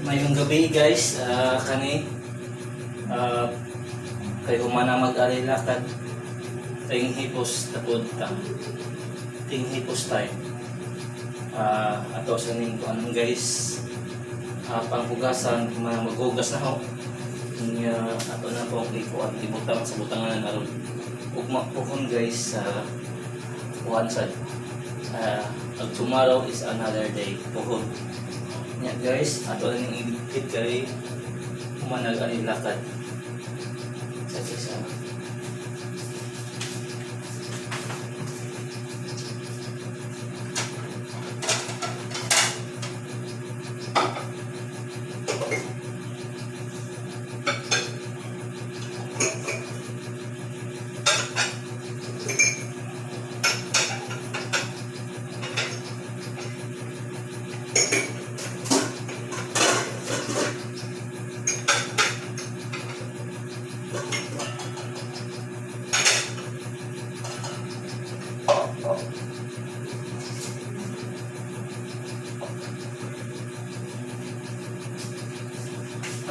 Maayong gabii, guys, kani kay humana mag-aray lakad, ting hipos tapod ta. Ting hipos time. Ato sa ning kuan, guys. Panghugasan, humana maghugas na ho. Nya ato na pong ikuan, ibutang sa butangan aron ugma puhon, guys, sa kuan sad. Ag tomorrow is another day puhon. Nya guys, ato na ning ibigkit kay humanag ani lakad. Sa.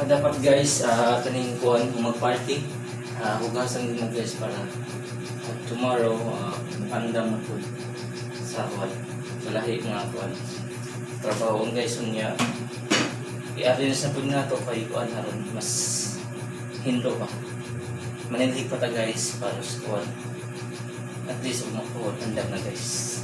Dapat guys, kaning kuan kung mag-party, hugasan din na, guys, para tomorrow andam na pud sa kuan. Sa lahi nga kuan. Trabaho, guys, unya i-arrange na pud nato kay kuan aron mas hindo pa. Maninhig pa ta, guys, para sa kuan. At least ug makuha andam na, guys.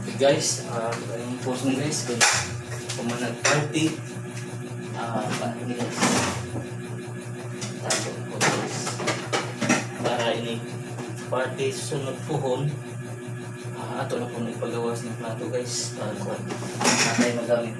Okay guys, yung post mo, guys, kung humanag party, paano ni, guys? Tago ko, guys. Para ini party sunod puhon, ato na po ipagawas ng plato, guys, para kuan. Natay magamit.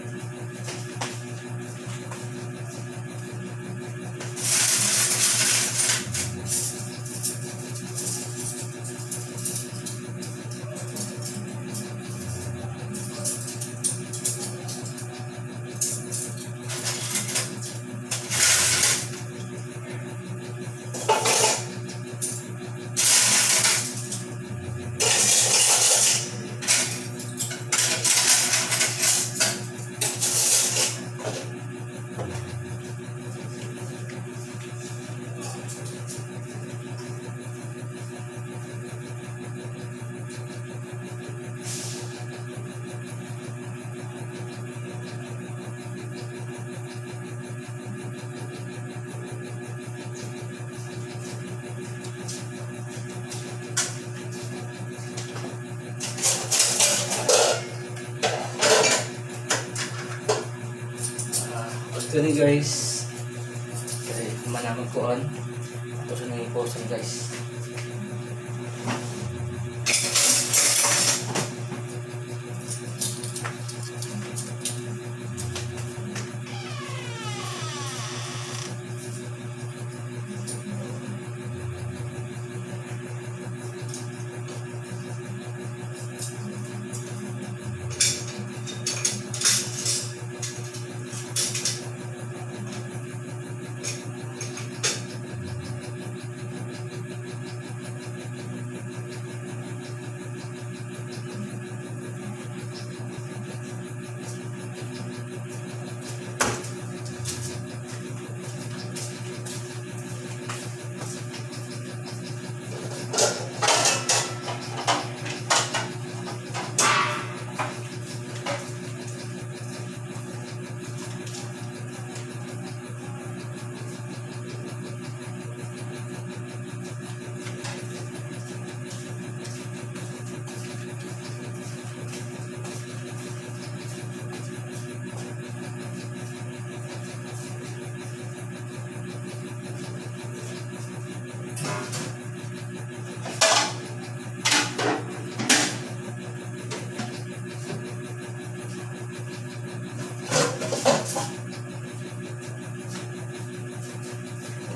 Pag kani, guys, kay humanamag kuan, ato sa nang post, guys.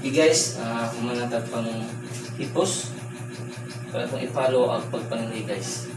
Okay guys, human na tag pang hipos. Para itong i-follow ang pagpangili, guys.